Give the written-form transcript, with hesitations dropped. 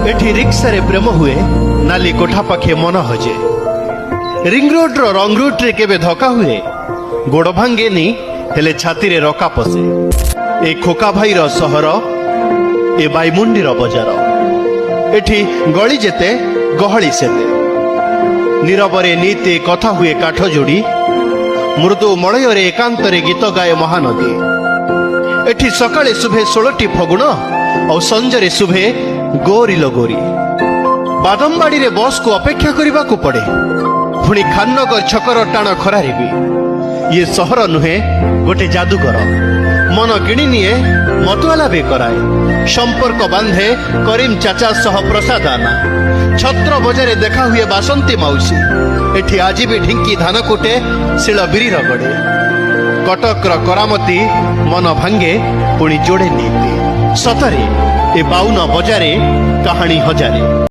ଏଠି ରିକ୍ସାରେ ପ୍ରେମ ହୁଏ, ନାଲି କୋଠା ପାଖେ ମନ ହଜେ। ରିଙ୍ଗ ରୋଡର ରଙ୍ଗ ରୁଟ୍ରେ କେବେ ଧକ୍କା ହୁଏ, ଗୋଡ଼ ଭାଙ୍ଗେନି, ହେଲେ ଛାତିରେ ରକା ପଶେ। ଏ ଖୋକା ଭାଇର ସହର, ଏ ବାଇମୁଣ୍ଡିର ବଜାର। ଏଠି ଗଳି ଯେତେ, ଗହଳି ସେତେ। ନୀରବରେ ନିତି କଥା ହୁଏ କାଠ ଯୋଡ଼ି। ମୃଦୁ ମଳୟରେ ଏକାନ୍ତରେ ଗୀତ ଗାଏ ମହାନଦୀ। ଏଠି ସକାଳେ ଶୁଭେ 16ଟି ଫଗୁଣ, ଆଉ ସଞ୍ଜରେ ଶୁଭେ ଗୋରିଲ ଗୋରି। ବାଦମବାଡ଼ିରେ ବସ୍କୁ ଅପେକ୍ଷା କରିବାକୁ ପଡ଼େ, ପୁଣି ଖାନନଗର ଛକର ଟାଣ ଖରାରେ ବି। ଇଏ ସହର ନୁହେଁ, ଗୋଟେ ଯାଦୁଗର। ମନ କିଣି ନିଏ, ମତୁଆଲା ବି କରାଏ। ସମ୍ପର୍କ ବାନ୍ଧେ କରିମ ଚାଚା ସହ ପ୍ରସାଦ ଆନା। ଛତ୍ର ବଜାରେ ଦେଖା ହୁଏ ବାସନ୍ତୀ ମାଉସୀ। ଏଠି ଆଜି ବି ଢିଙ୍କି ଧାନ କୁଟେ, ଶିଳ ବିରି ରଗଡ଼େ। କଟକର କରାମତି ମନ ଭାଙ୍ଗେ, ପୁଣି ଯୋଡ଼େ ନୀତି। ସତରେ ଏ 52 ବଜାରେ କାହାଣୀ ହଜାରେ।